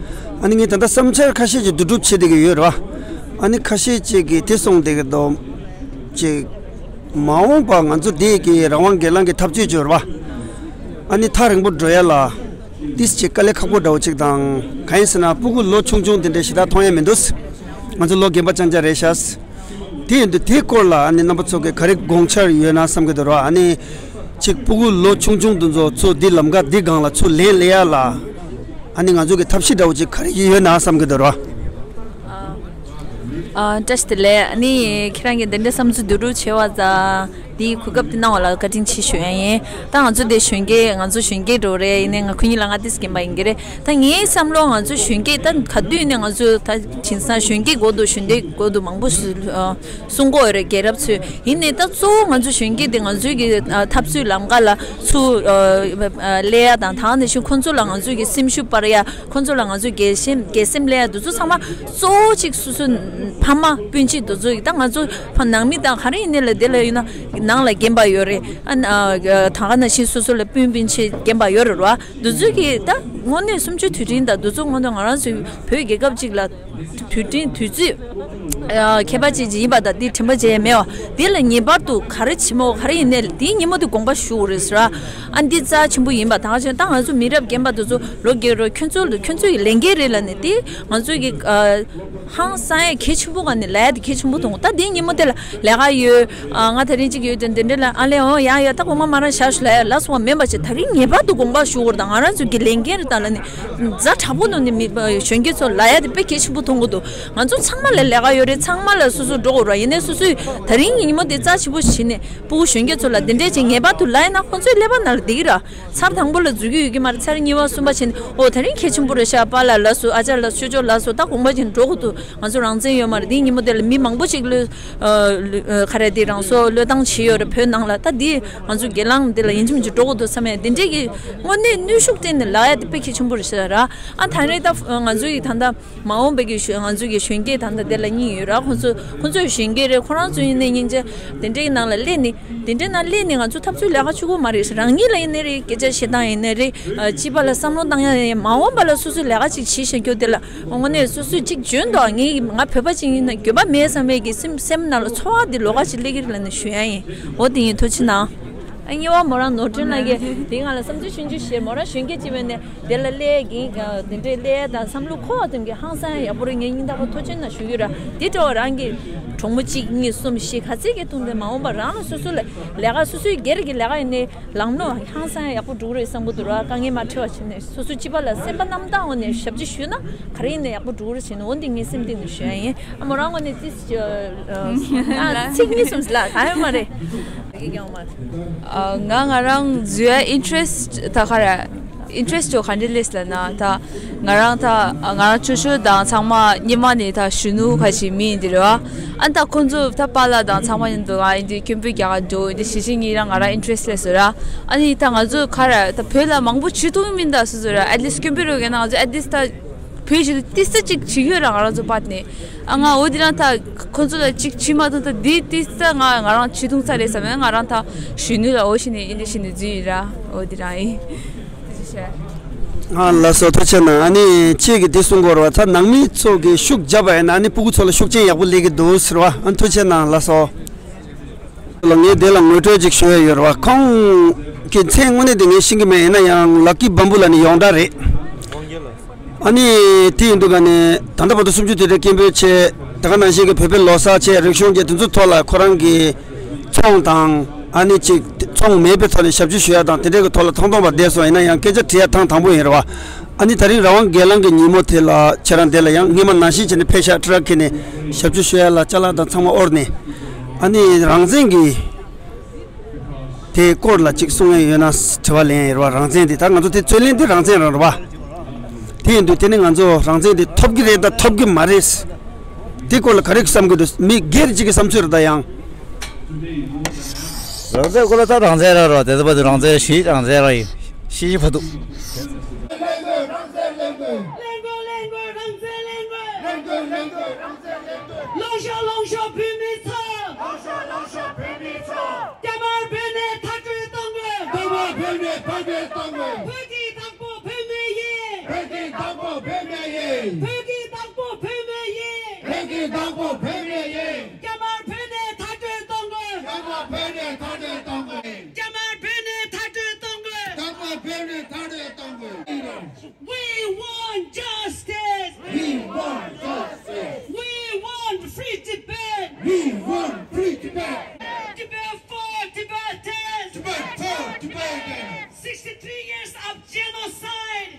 ཨ་ནི་ངས་ད་ལྟ་བསམ་འཆར་ཁ་ཤས་ཅིག་བསྡུ་སྒྲུབ་བྱེད་བསྡད་ཀྱི་ཡོད་རེད་བ། ཨ་ནི་ཁ་ཤས་ཅིག་གིས་དེ་གསུངས་བསྡད་ཀྱི་འདུག་ཅིག་མ་འོངས་པ་ང་ཚོ་འདི་གི་རང་དབང་སྒེར་ལངས་ཀྱི་འཐབ་རྩོད་ཅིག་ཡོད་རེད་བ། ཨ་ནི་ཐག་རིང་པོ་འགྲོ་ཡ་ལ་ཏིས་ཅིག་དཀའ་ལས་ཁག་པོ་འདྲ་བོ་ཅིག་དང་། གང་ཡིན་ཟེར་ན་སྤུ་གུ་ལོ་ཆུང་ཆུང་དེ་འདྲ་ཞེ་དྲག་མཐོང་ཡ་མི་འདུག་ང་ཚོ་ལོ་རྒན་པ་རྐྱང་རྐྱང་རེད་ཤག་དེ་ཡིན་དུས་དེའི་སྐོར་ལ་ཨ་ནི་རྣམ་པ་ཚོ་གི་ག་རེ་དགོངས་འཆར་ཡོད་ན་བསམ་གྱི་འདུག་ར། ཨ་ནི་ཅིག་སྤུ་གུ་ལོ་ཆུང་ཆུང་དེ་ཚོ་ཚུར་འདི་ལམ་ཁ་འདི་སྒང་ལ་ཚུར་ལེན་སླེབས་ཡ་ལ་ཨ་ནི་ང་ཚོ་གི་ཐབས་ཤེས་འདྲ་བོ་ཅིག་ག་རེ་ཡོད་ན་བསམ་གྱི་འདུག་ར། ཨ། བཀྲ་ཤིས་བདེ་ལེགས། ཨ་ནི་ཁྱེད་རང་གིས་འདི་འདྲའི་བསམ་ཚུལ་བསྡུ་རུབ་བྱས་པ་དང་འདིའི་གོ་སྐབས་འདི་གནང་བ་ལ་བཀའ་དྲིན་ཆེ་ཞུ་ཡ་ཡིན། ད་ང་ཚོ་འདི་གཞོན་སྐྱེས། ང་ཚོ་གཞོན་སྐྱེས་འགྲོ་རེད། ཡིན་ནའི་ང་ཁུ་ཉི་ལ་ང་ཏིས་རྒན་པ་ཡིན་གྱི་རེད། ད་ངའི་བསམ་བློ་ང་ཚོ་གཞོན་སྐྱེས་ད་ག་དུས་ནས་ང་ཚོ་ད་བྱས་ཙང་གཞོན་སྐྱེས་འགོ་འདུག་གཞོན་སྐྱེས་འགོ་འདུག་མང་པོ་ཞིག་ཨ། གསུང་གི་ཡོད་རེད། རྒྱལ་རབས་ཚོས། ཡིན་ནའི་ད་གཙོ་བོ་ང་ཚོ་གཞོན་སྐྱེས་དེ་ང་ཚོའི་གི་ཨ་འཐབ་རྩོད་ལམ་ཁ་ལ་ཚུར་ཨ་ཨ་སླེབས་ཡ་དང་། དེ་ནང་བཞིན་ཁོང་ཚོ་ལ་ང་ཚོའི་གི་སེམས་ཤུགས་སྤར་ཡ། ཁོང་ཚོ་ལ་ང་ཚོའི་དགེ་སེམས་དགེ་སེམས་སླེབས་ཡ་དེ་ཚོ་ཚང་མ་གཙོ་བོ་གཅིག་སོ་སོ་ཕ་མ་སྤུན་མཆེད་དེ་ཚོ་ཡིན། ད་ང་ཚོ་ཕ་ནང་མི་དང་ག་རེ་ཡིན་ནའི་ལ་དེ་ལ་ཡིན་ན་ ནང་ལ་རྒན་པ་ཡོད་རེད། ཨ་ན་ད་ག་ནང་བཞིན་སོ་སོ་ལ་སྤུན་སྤུན་མཆེད་རྒན་པ་ཡོད་རེད་ར། འདི་ཚོས་ཀྱིས་ད་དངོས་གནས་གསུམ་བཅུའི་དུས་དྲན་དང་འདི་ཚོ་དངོས་གནས་ང་རང་ཚོའི་བོད་རྒྱལ་ཁབ་ཅིག་ལ་དུས་དྲན་དུས་ཚོད་ཨ་ཁྱད་པར་ཅན་ཅིག་ཡིན་པ་དང་འདི་དྲན་པ་བརྗེད་ཡ་མེད་པ། འདི་ལ་ངེས་པར་དུ་ག་རེ་བྱེད་མོ་ག་རེ་ཡིན་ནའི་འདིའི་ཉིན་མོ་འདི་དགོངས་པ་ཞུ་དགོས་རེད་ཟེར་ར། ཨ་འདི་རྩ་ཆེན་པོ་ཡིན་པ་དང་ད་ང་ཚོ་མི་རབས་རྒན་པ་འདི་ཚོ་ལོ་རྒས་རོ་ཁྱོད་ཚོ་ཁྱོད་ཚོ་ཡི་ལས་འགན་རེད་ལབ་ནས་འདི་ང་ཚོ་གི་ཨ། ཧང་སང་ཡ་གལ་ཆེན་པོ་ག་ནས་ལས་ཡ་དེ་གལ་ཆེན་པོ་མཐོང་། ད་དེའི་ཉིན་མོ་དེ་ལ་ལས་ཀ་ཡོད། ཨ་ང་དེ་རིང་གཅིག་ཡོད་དེ་འདི་འདྲ་ལ་ཨ་ལས་འོ་ཡ་ཡ་ད་དགོང་མོ་མ་རང་ཞག་ཞུ་ལ་ཡ་ལ་སོང་བ་མེད་པ་ཅིག་ད་རིང་ངེས་པར་དུ་དགོངས་པ་ཞུ་དགོས་རེད། ད་ང་རང་ཚོ་གི་ལས་འགན་རེད། ད་ལ་ནི་ཛ་དྲག་པོ་ནང་ནས་མི་གཞོན་སྐྱེས་ཚོ་ལས་ཡ་དེ་དཔེ་གལ་ཆེན་པོ་མཐོང་གི་འདུག་ང་ཚོ་ཚང་མ་ལ་ལས་ཀ་ཡོད་རེད། ཚང་མ་ལ་སོ་སོ་འགྲོ་དགོས་རེད། ཡིན་ནའི་སོ་སོས་ད་རིང་གི་ཉིན་མོ་དེ་རྩ་ཆེན་པོ་བྱས་ནས་ཕྲུ་གུ་གཞོན་སྐྱེས་ཚོ་ལ་དེ་འདྲས་ཅིག་ངེས་པར་དུ་ལབ་ཡིན་ན་ཁོང་ཚོའི་ཀླད་པ་ནང་ལ་བསྡད་ཀྱི་རེད། ཚར་དང་པོ་ལ་འཛུལ་གྱི་ཡོད་ཀྱི་མ་རེད། ཚར་གཉིས་པ་གསུམ་པ་བྱས་ནས་ཨོ་ད་རིང་གལ་ཆེན་པོ་རེད་ཤག་པཱ་ལགས་ལགས་སོ་ཨ་ཅག་ལགས་ཆོས་སྐྱོང་ལགས་སོ་ད་དགོངས་པ་བཞེས་འགྲོ་དགོས་འདུག་ང་ཚོ་རང་བཙན་ཡོད་མ་རེད། དེའི་ཉིན་མོ་དེ་ལ་མི་མང་པོ་ཞིག་བློས་ཨ་ག་རེ་དེ་རང་སྲོག་བློས་བཏང་བྱས་ཡོད་རེད། བོད་ནང་ལ་ད་འདི་ང་ཚོ་སྒེར་ལངས་འདི་ལ་ཡིན་གཅིག་མིན་གཅིག་འགྲོ་དགོས་འདུག་བསམ་ཡ་དེ་འདྲས་ཀྱི་དངོས་གནས་ནུས་ཤུགས་བསྟན་ནས་ལབ་ཡ་དེ་དཔེ་གལ་ཆེན་པོ་རེད་ཤག་ར། ཨ་ད་རེས་ད་ང་ཚོ་ཡི་ད་ལྟ། མ་འོངས་པའི་གི་གཞོན་ང་ཚོའི་གི་གཞོན་སྐྱེས་ད་ལྟ་དེ་ལ་གཉིས་ཡོད་ར། ཁོང་ཚོ་ཁོང་ཚོ་གཞོན་སྐྱེས་རེད། ཁོ་རང་ཚོ་ཡིན་ནའི་སྙིང་རྗེ་དེ་འདྲའི་ནང་ལ་སླེབས་ནས་དེ་འདྲའི་ནང་སླེབས་ནས་ང་ཚོ་འཐབ་རྩོད་ལས་ཀ་བྱེད་དགོས་མ་རེད། རང་ཉིད་ལ་ཡིན་ནའི་རེད། སྐད་ཆ་བཤད་སྟངས་ཡིན་ནའི་རེད། ཨ་སྤྱི་པ་ལ་བསམ་བློ་བཏང་ཡ་ཡིན། མ་འོངས་པ་ལ་སོ་སོའི་ལས་ཀ་ཅིག་བྱེད་བཞིན་རྒྱུ་དེ་ལ་དངོས་གནས་སོ་སོས་ཅིག་འཇོན་ཐོག་ངས་ང་བོད་པ་ཅིག་ཡིན་ན་འགྱོད་པ་མེད་བསམ་པའི་གི་སེམས་སེམས་ནང་ལ་ཚོར་བ་དེ་ལོགས་ཀ་ཅིག་སླེབས་ཀྱི་རེད་ལབ་ནས་ཞུ་ཡ་ཡིན། འོ་དེ་ཡིན། ཐུགས་རྗེ་གནང་། ཨ་གཉིས་པ་མོ་རང་ནོར་སྒྲོན་ལགས་ཀྱིས་དེ་ང་ལ་བསམ་ཚུལ་ཆུང་ཆུང་བཤད། མོ་རང་གཞོན་སྐྱེས་ཅིག་ཡིན་ནའི་དེ་ལ་སླེབས་ཀྱིན་དེ་འདྲའི་སླེབས་དང་བསམ་བློ་འཁོར་བ་ཙམ་གྱིས་ཧང་སང་ཡག་པོ་རེད། ངས་སྙིང་ཐག་པ་ཐུགས་རྗེ་གནང་ཞུ་གི་ར། དེ་འདྲ་བ་རང་གི་གྲོགས་མོ་གཅིག་གཉིས་གསུམ་བཞི་ག་ཚད་ཀྱི་ཐུག་འདི་མ་འོངས་པ་རང་ལ་སོ་སོ་ལ་ལས་ཀ་སོ་སོའི་སྒེར་གྱི་ལས་ཀ་ཡིན་ནའི་ལམ་ལྷོང་ཧང་སང་ཡག་པོ་འགྲོ་གི་རེད་བསམ་གི་འདུག་ར། དཀའ་ངལ་མ་འཕྲད་པ་བྱས་ནས་སོ་སོ་སྤྱི་པ་ལ་སེམས་པ་རྣམ་དག་འོང་ནས་ཞབས་ཕྱི་ཞུས་ན་ག་རེ་ཡིན་ནའི་ཡག་པོ་འགྲོ་གི་རེད་བྱས་ནས་འོ་འདི་ངའི་སེམས་གཏིང་ནས་ཞུ་ཡ་ཡིན། ཨ་མོ་རང་ངོས་ནས་ཙི་ཙི་ཨ་ཚིག་གཉིས་གསུམ་ལ་ག་ཡོད་མ་རེད། ཨ་ང་ང་རང་འཛུལ་ཡ་ཨིན་ཊི་རེ་སི་ཊི་ད་ག་རེ་ཨིན་ཊི་རེ་སི་ཊི་ཅོ་ག་འདྲ་སླེབས་ལབ་ན་ད་ང་རང་ད་ང་རང་ཆུང་ཆུང་དང་ཚང་མ་སྔོན་མ་ནས་ད་གཞོན་ནུ་ཁ་ཅིག་མི་ཡིན་འདི་རེད་བ། ཨ་ད་ཁོང་ཚོ་ད་པཱ་ལགས་དང་ཚང་མ་ཡིན་འདུག་ཨ་འདི་སྐྱོན་བུ་རྒྱག་ག་འགྲོ་འདི་ཞི་ཞི་ངེད་རང་ང་རང་ཨིན་ཊི་རེ་སི་ཊི་སླེབས་སོང་ར། ཨ་ནི་ད་ང་ཚོ་ག་རེ་ད་བོད་ལ་མང་པོ་བྱེད་ཐུབ་ཀྱི་མིན་ད་སོ་སོ་ར། ཨེ་ཊི་ལི་སི་སྐྱོན་བུ་རོགས་ཀྱི་ན་ང་ཚོ་ཨེ་ཊི་ལི་སི་ད། བོད་གཞིས་ལུས་ཏི་སེ་གཅིག་བྱེད་ཡོད་ར། ང་རང་ཚོ་པར་ནས་ཨ་ང་འོ་དེ་རང་ད་ཁོ་ཚོ་ལ་གཅིག་བྱེད་མ་ཐུབ། ད་འདི་ཏི་སེ་ང་ང་རང་བྱེད་ཐུབ་ཚར་རེད་བསམ་ཡང་ང་རང་ད་གཞོན་ནུ་ལ་འོ་བྱས་ནས་ཨེ་འདྲ་བྱས་ནས་འཛུལ་ཡིན་ར། འོ་དེ་རང་ཡིན། ཨ་ལགས་སོ་ཐུགས་རྗེ་གནང་། ཨ་ནི་ཁྱེད་ཀྱིས་འདི་གསུང་གི་ཡོད་རེད་བ། ད་ནང་མི་ཚོ་གིས་ཤུགས་བརྒྱབ་པ་ཡིན་ན་ཨ་ནི་ཕྲུ་གུ་ཚོ་ལ་ཤུགས་རྐྱེན་ཡག་པོ་སླེབས་ཀྱི་འདུག་ཟེར་བ། ཨ་ཐུགས་རྗེ་གནང་། ལགས་སོ། ལ་ངས་དེ་ལ་ངོ་སྤྲོད་ཅིག་ཞུ་ཡ་ཡོད་རེད་བ། ཁོང་གི་མཚན་དངོས་གནས་དེ་ངས་ཤེས་ཀྱི་མེད། ཡིན་ན་ཡང་ལ་ཀི་བམ་བུ་ལ་ནི་ཡོངས་གྲགས་རེད། ཨ་ནི་དེ་ཡིན་དུས་ག་ནས་ད་ལྟ་བར་དུ་གསུམ་བཅུ་དུས་དྲན་སྐད་འབོད་བྱས། དེ་ག་ནང་བཞིན་གྱི་བོད་པའི་ལོ་གསར་བྱས། རིག་གཞུང་བཅས་དེ་ཚོའི་ཐོག་ལ་ཁོ་རང་གི་ཚོང་དང་ཨ་ནི་ཅིག་ཚོང་མེད་པའི་ཐོག་ནས་ཞབས་ཕྱི་ཞུ་ཡ་དང་དེ་འདྲའི་གི་ཐོག་ལ་ཐོང་ཐོང་བ་བསྡད་སོང་། ཡིན་ན་ཡང་སྐད་ཆ་དྲི་ཡ་ཐེངས་དང་པོ་ཡིན་རེད་བ། ཨ་ནི་ད་རིང་རང་དབང་སྒེར་ལངས་ཀྱི་ཉིན་མོ་དེ་ལ་ཁྱེད་རང་དེ་ལ་ཡང་སྔོན་མ་ནང་བཞིན་བྱས་ནས་ཕེབས་ཤག་ཊི་རག་ཁྱེར་ནས་ཞབས་ཕྱི་ཞུ་ཡ་ལ་ཅ་ལག་དང་ཚང་མ་དབོར་ནས། ཨ་ནི་རང་བཙན་གྱི་དེའི་སྐོར་ལ་ཅིག་གསུང་ཡ་ཡོད་ན་དྲི་བ་ལེན་ཡ་ཡོད་རེད་བ། རང་བཙན་དེ་ད་ང་ཚོ་དེ་རྩོད་ལེན་དེ་རང་བཙན་རང་རེད་བ། དེ་ཡིན་དུས་དེ་ནི་ང་ཚོ་རང་བཙན་དེ་ཐོབ་ཀྱི་རེད་ད་ཐོབ་ཀྱི་མ་རེད། དེ་སྐོར་ལ་ག་རེ་བསམ་གྱི་འདུག་མི་སྒེར་གཅིག་གི་བསམ་ཚུལ་རེད་ད་ཡང་། རང་བཙན་སྐོར་ལ་ད་རང་བཙན་རང་རེད་བ། དེ་ཚོ་བར་དུ་རང་བཙན་ཞིག་རང་བཙན་རང་ཡིན། ཤེས་བཞིན་ཕ་ཐུག་ལེན་དགོས། རང་བཙན་ལེན་དགོས། ལེན་དགོས། ལེན་དགོས། རང་བཙན་ལེན་དགོས། ལེན་དགོས། ལེན་དགོས། རང་བཙན་ལེན་དགོས། ལངས་ཤོག་ལངས་ཤོག་བོད་མི་ཚོ། ལངས་ཤོག་ལངས་ཤོག་བོད་མི་ཚོ། རྒྱ་དམར་བོད་ནས་མཐར་སྐྲོད་གཏོང་དགོས། རྒྱ་དམར་བོད་ནས་མཐར་སྐྲོད་གཏོང་དགོས། བོད་ཀྱི་བདག་པོ་བོད་མི་ཡིན། བོད་ཀྱི་བདག་པོ་བོད་མི་ཡིན། བོད་ཀྱི་བདག་པོ་བོད་མི་ཡིན། བོད་ཀྱི་བདག་པོ་བོད་མི་ཡིན། རྒྱ་དམར་བོད་ནས་མཐར་སྐྲོད་གཏོང་དགོས། རྒྱ་དམར་བོད་ནས་མཐར་སྐྲོད་གཏོང་དགོས། རྒྱ་དམར་བོད་ནས་མཐར་སྐྲོད་གཏོང་དགོས། རྒྱ་དམར་བོད་ནས་མཐར་སྐྲོད་གཏོང་དགོས། We want justice. We want justice. We want free Tibet. We want free Tibet. Tibet for Tibetans. Tibet for Tibetans. Sixty-three years of genocide.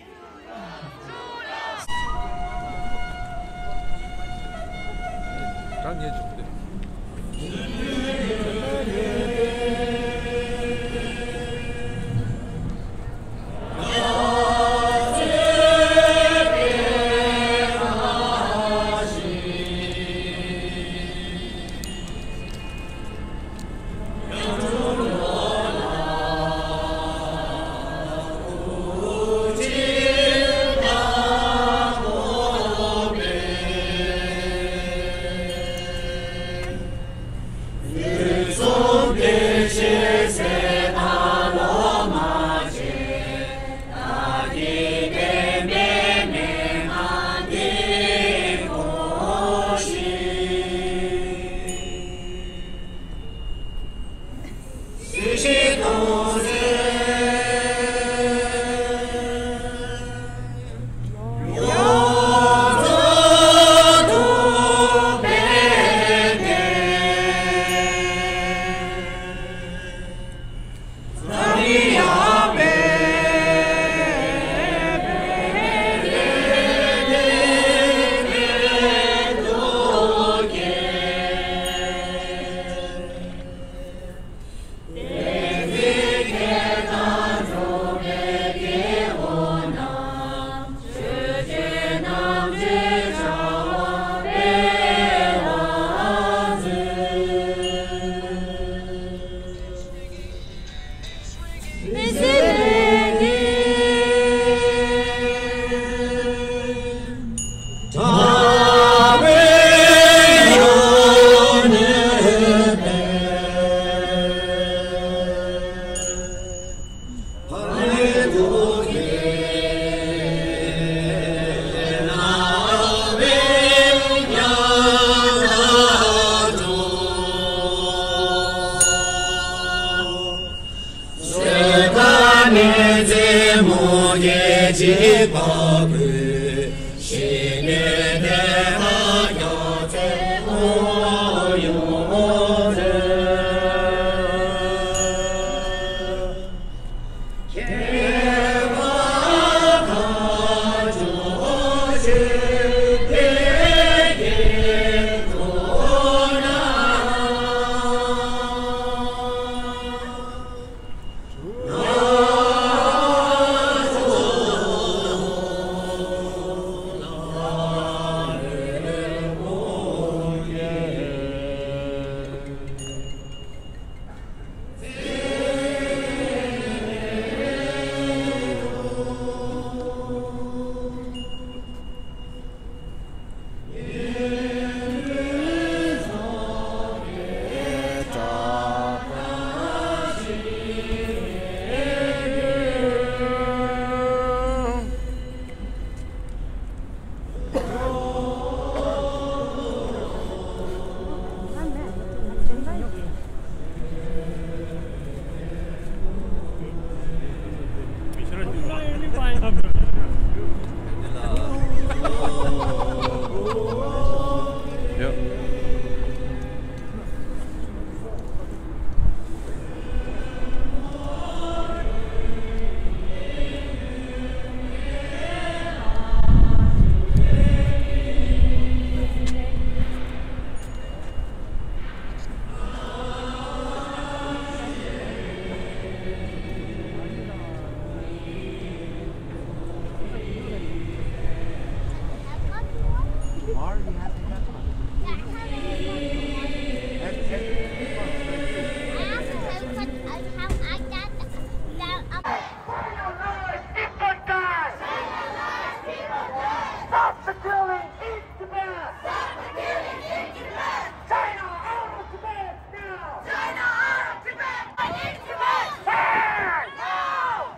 Stop the killing in Tibet! Stop the killing in Tibet! China out of Tibet now! China out of Tibet! In Tibet! Fire! No!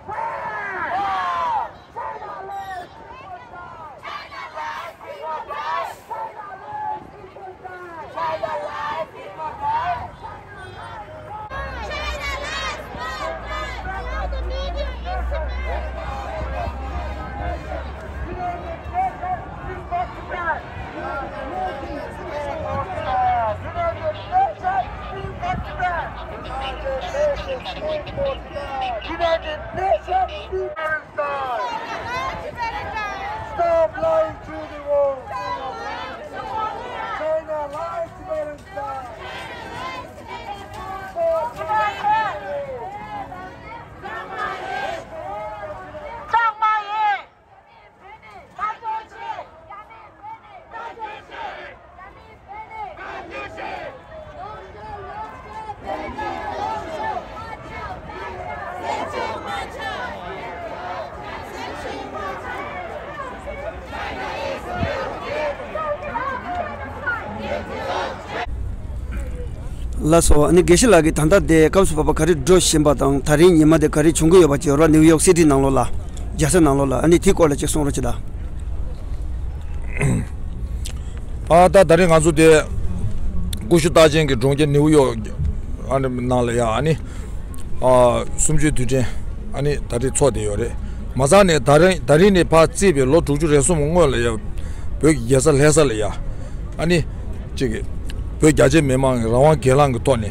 Fire! No! China lies! People die! China lies! People die! China lies! People die! China lies! People die! China lies! People die! Allow the media in Tibet! United Nations, please go to Tibet! United Nations, please go to Tibet! United Nations, please go to Tibet! United Nations, please go to Tibet! Stop lying to the world! China lies to Tibetans! Stop lying to the world! ལགས་སོ། ཨ་ནི་དགེ་བཤེས་ལགས་ཀྱིས་ད་ལྟ་དེ་སྐབས་སུ་བབ་པ་ག་རེ་འགྲོ་བཞིན་པ་དང་། ད་རིང་ཉི་མ་དེ་ག་རེ་བྱུང་གི་ཡོད་པ་ཅིག་ཡོད་རེད་བ། ནིའུ་ཡོག་སི་ཊི་ནང་ལོགས་ལ། རྒྱལ་ས་ནང་ལོགས་ལ། ཨ་ནི་དེའི་སྐོར་ལ་ཅིག་གསུང་རོགས་བྱེད་དང་། ཨ་ད་ད་རིང་ང་ཚོ་དེ་ཀུ་ཤུ་རྟགས་ཅན་གྱི་གྲོང་ཁྱེར་ནིའུ་ཡོག་ཨ་ནི་ནང་ལ་ཡ། ཨ་ནི་ཨ་གསུམ་བཅུའི་དུས་དྲན་ཨ་ནི་ད་རེས་ཚོགས་བསྡད་ཡོད་རེད། མ་ཚད་ནས་ད་རིང་ད་རིང་ནས་ཕར་བརྩིས་པའི་ལོ་དྲུག་ཅུ་རེ་གསུམ་སྔོན་ལ་ཡ། བོད་ཀྱི་རྒྱལ་ས་ལྷ་ས་ལ་ཡ། ཨ་ནི་གཅིག་གི་བོད་རྒྱ་ཆེ་མི་མང་གི་རང་དབང་སྒེར་ལངས་ཀྱི་ཐོག་ནས་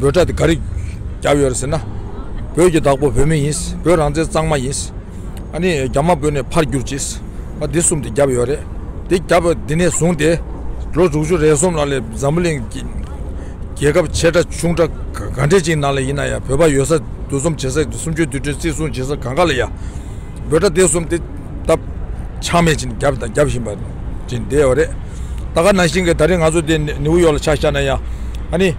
འབོད་སྒྲ་དེ་ག་རེ་བརྒྱབ་ཡོད་རེད་ཟེར་ན། བོད་ཀྱི་བདག་པོ་བོད་མི་ཡིན། བོད་རང་བཙན་གཙང་མ་ཡིན། ཨ་ནི་རྒྱ་དམར་བོད་ནས་ཕར་བསྒྱུར་ཅིག་ཨ་འདི་གསུམ་དེ་བརྒྱབ་ཡོད་རེད། དེ་བརྒྱབ་པ་འདི་ནས་བཟུང་སྟེ་ལོ་དྲུག་ཅུ་རེ་གསུམ་ལ་ལས་འཛམ་བུ་གླིང་གི་རྒྱལ་ཁབ་ཆེ་ཕྲ་ཆུང་ཕྲ་ག་ག་འདྲས་ཅིག་ནང་ལ་ཡིན་ན་ཡང་། བོད་པ་ཡོད་ས། འདུ་འཛོམས་བྱེད་ས། གསུམ་བཅུའི་དུས་དྲན་བརྩི་སྲུང་བྱེད་ས་གང་ག་ལ་ཡ། འབོད་སྒྲ་དེ་གསུམ་དེ་སྟབས་ཆག་མེད་ཅིག་བརྒྱབ་དང་བརྒྱབ་བཞིན་པ་ཅིག་བསྡད་ཡོད་རེད། ད་ག་ནང་བཞིན་གྱི་ད་རིང་ང་ཚོ་དེ་ནིའུ་ཡོག་ལ་ཆ་བཞག་ན་ཡང་། ཨ་ནི་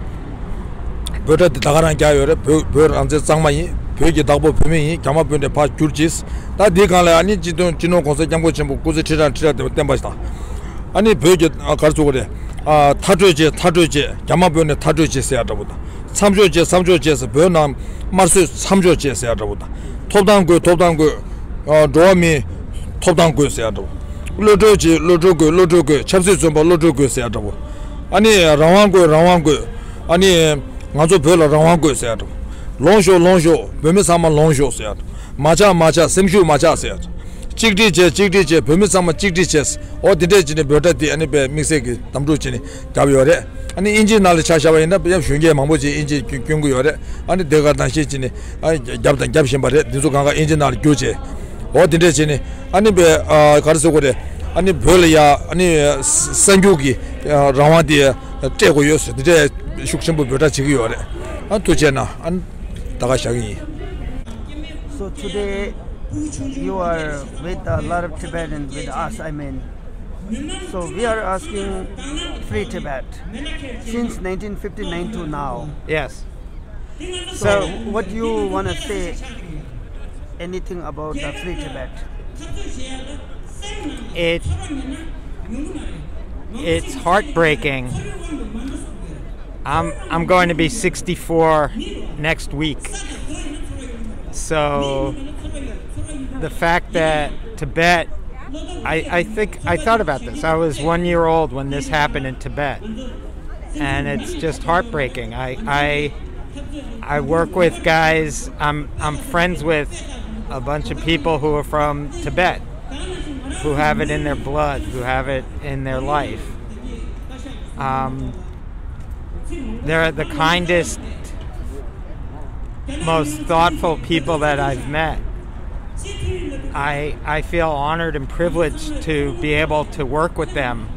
འབོད་སྒྲ་དེ་ད་ག་རང་བརྒྱབ་ཡོད་རེད། བོད་བོད་རང་བཙན་གཙང་མ་ཡིན། བོད་ཀྱི་བདག་པོ་བོད་མི་ཡིན། རྒྱ་དམར་བོད་ནས་ཕར་བསྒྱུར་ཅིག་ད་འདི་སྒང་ལ་ཨ་ནི་སྤྱི་དོན་སྤྱི་ནོར་གོང་ས་སྐྱབས་མགོན་ཆེན་པོ་སྐུ་ཚེ་ཁྲི་ཕྲག་ཁྲི་ཕྲག་བརྟན་པ་ཞིག་དང་། ཨ་ནི་བོད་ཀྱི་ཨ་ག་རེ་ཟེར་དགོས་རེད། ཨ་མཐར་སྐྲོད་བྱེད། མཐར་སྐྲོད་བྱེད། རྒྱ་དམར་བོད་ནས་མཐར་སྐྲོད་བྱེད་ཟེར་ཡ་འདྲ་པོ་དང་། མཚམས་འཇོག་བྱེད། མཚམས་འཇོག་བྱེད་ཟེར། བོད་ནང་དམར་གསོད་མཚམས་འཇོག་བྱེད་ཟེར་ཡ་འདྲ་པོ་དང་། ཐོབ་ཐང་དགོས། ཐོབ་ཐང་དགོས། ཨ་འགྲོ་བ་མིའི་ཐོབ་ཐང་དགོས་ཟེར་ཡ་འདྲ་པོ། གློད་གྲོལ་བྱེད། གློད་གྲོལ་དགོས། གློད་གྲོལ་དགོས། ཆབ་སྲིད་བཙོན་པ་གློད་གྲོལ་དགོས་ཟེར་ཡ་འདྲ་པོ། ཨ་ནི་རང་དབང་དགོས། རང་དབང་དགོས། ཨ་ནི་ང་ཚོ་བོད་ལ་རང་དབང་དགོས་ཟེར་ཡ་འདྲ་པོ། ལོངས་ཤོག་ལོངས་ཤོག་བོད་མི་ཚང་མ་ལོངས་ཤོག་ཟེར་ཡ། མ་ཆག་མ་ཆག་སེམས་ཤུགས་མ་ཆག་ཟེར་ཡ། གཅིག་སྒྲིལ་བྱས་གཅིག་སྒྲིལ་བྱས་བོད་མི་ཚང་མ་གཅིག་སྒྲིལ་བྱས། འོ་དེ་འདྲས་བྱས་ནས་འབོད་སྒྲ་དེ་ཨ་ནི་དཔེ་དམིགས་བསལ་གྱི་དམ་ཕྲུག་བྱས་ནས་བརྒྱབ་ཡོད་རེད། ཨ་ནི་དབྱིན་ཇིའི་ནང་ལ་ཆ་བཞག་པ་ཡིན་ན་ཡང་གཞོན་སྐྱེས་མང་པོ་ཅིག་དབྱིན་ཇི་སྐྱོན་སྐྱོན་གྱི་ཡོད་རེད། ཨ་ནི་དེ་ག་ནང་བཞིན་བྱས་ནས་ཨ་བརྒྱབ་དང་རྒྱབ་བཞིན་པ་རེད། འདི་ཚོ་གང་ག་དབྱིན་ཇི་ནང་ལ་བསྒྱུར་བྱས། འོ་དེ་འདྲས་བྱས་ནས་ཨ་ནི་དཔེ་ཨ་ག་རེ་ཟེར་དགོས་རེད། ཨ་ནི་བོད་ལ་ཡ་ཨ་ནི་གསར་འགྱུར་གྱི་རང་དབང་དེ་སྤྲད་དགོས་ཡོད་ཟེར་དེ་འདྲས་ཤུགས་ཆེན་པོ་འབོད་སྒྲ་བྱེད་ཀྱི་ཡོད་རེད། ཨ་ཐུགས་རྗེ་གནང་། ཨ་ནི་ད་ག་བཞག་གི་ཡིན། So today you are with a lot of Tibetans with us, I mean. So we are asking free Tibet since nineteen fifty-nine to now. Yes. So what do you want to say? Anything about the free Tibet? It it's heartbreaking. I'm I'm going to be sixty-four next week. So the fact that Tibet I, I think I thought about this. I was one year old when this happened in Tibet. And it's just heartbreaking. I, I, I work with guys, I'm, I'm friends with a bunch of people who are from Tibet, who have it in their blood, who have it in their life. Um, they're the kindest, most thoughtful people that I've met. I, I feel honored and privileged to be able to work with them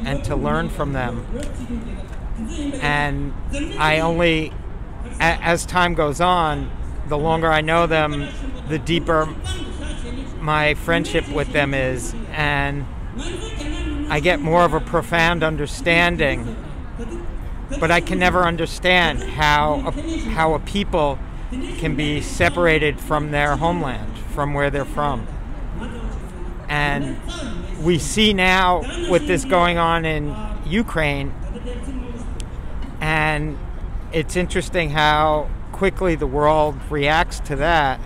and to learn from them. And I only, as time goes on, the longer I know them, the deeper my friendship with them is. And I get more of a profound understanding. But I can never understand how a, how a people can be separated from their homeland, from where they're from. And we see now with this going on in Ukraine, and it's interesting how quickly the world reacts to that.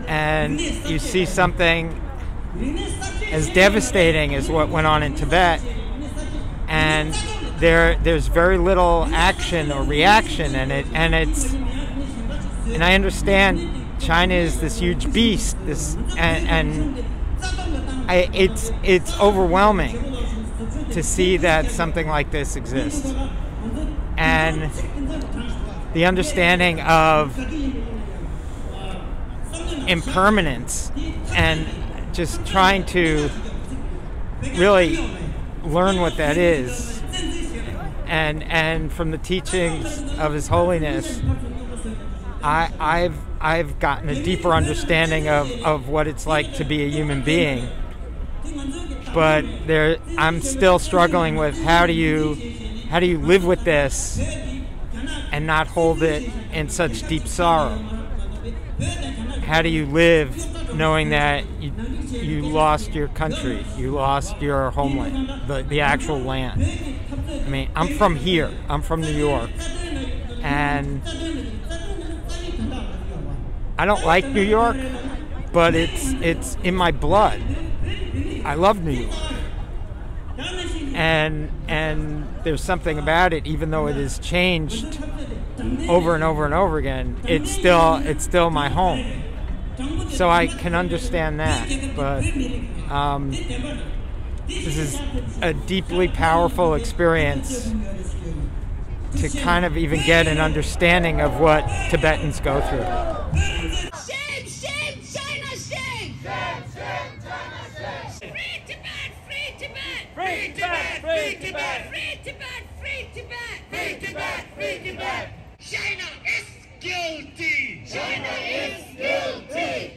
And you see something as devastating as what went on in Tibet, and there there's very little action or reaction, and it and it's and I understand China is this huge beast, this and, and I, it's it's overwhelming to see that something like this exists, and the understanding of impermanence and just trying to really learn what that is. And and from the teachings of His Holiness, I I've I've gotten a deeper understanding of, of what it's like to be a human being. But there I'm still struggling with how do you how do you live with this and not hold it in such deep sorrow? How do you live knowing that you, you lost your country, you lost your homeland, the, the actual land? I mean, I'm from here, I'm from New York, and I don't like New York, but it's it's in my blood. I love New York. And and there's something about it, even though it has changed over and over and over again, it's still it's still my home. So I can understand that. But um, this is a deeply powerful experience to kind of even get an understanding of what Tibetans go through. Shame, shame, China, shame! Shame, shame, China, shame! Free Tibet, free Tibet! Free Tibet, free Tibet! Free Tibet, free Tibet! Free Tibet, free Tibet! China is guilty! China is guilty!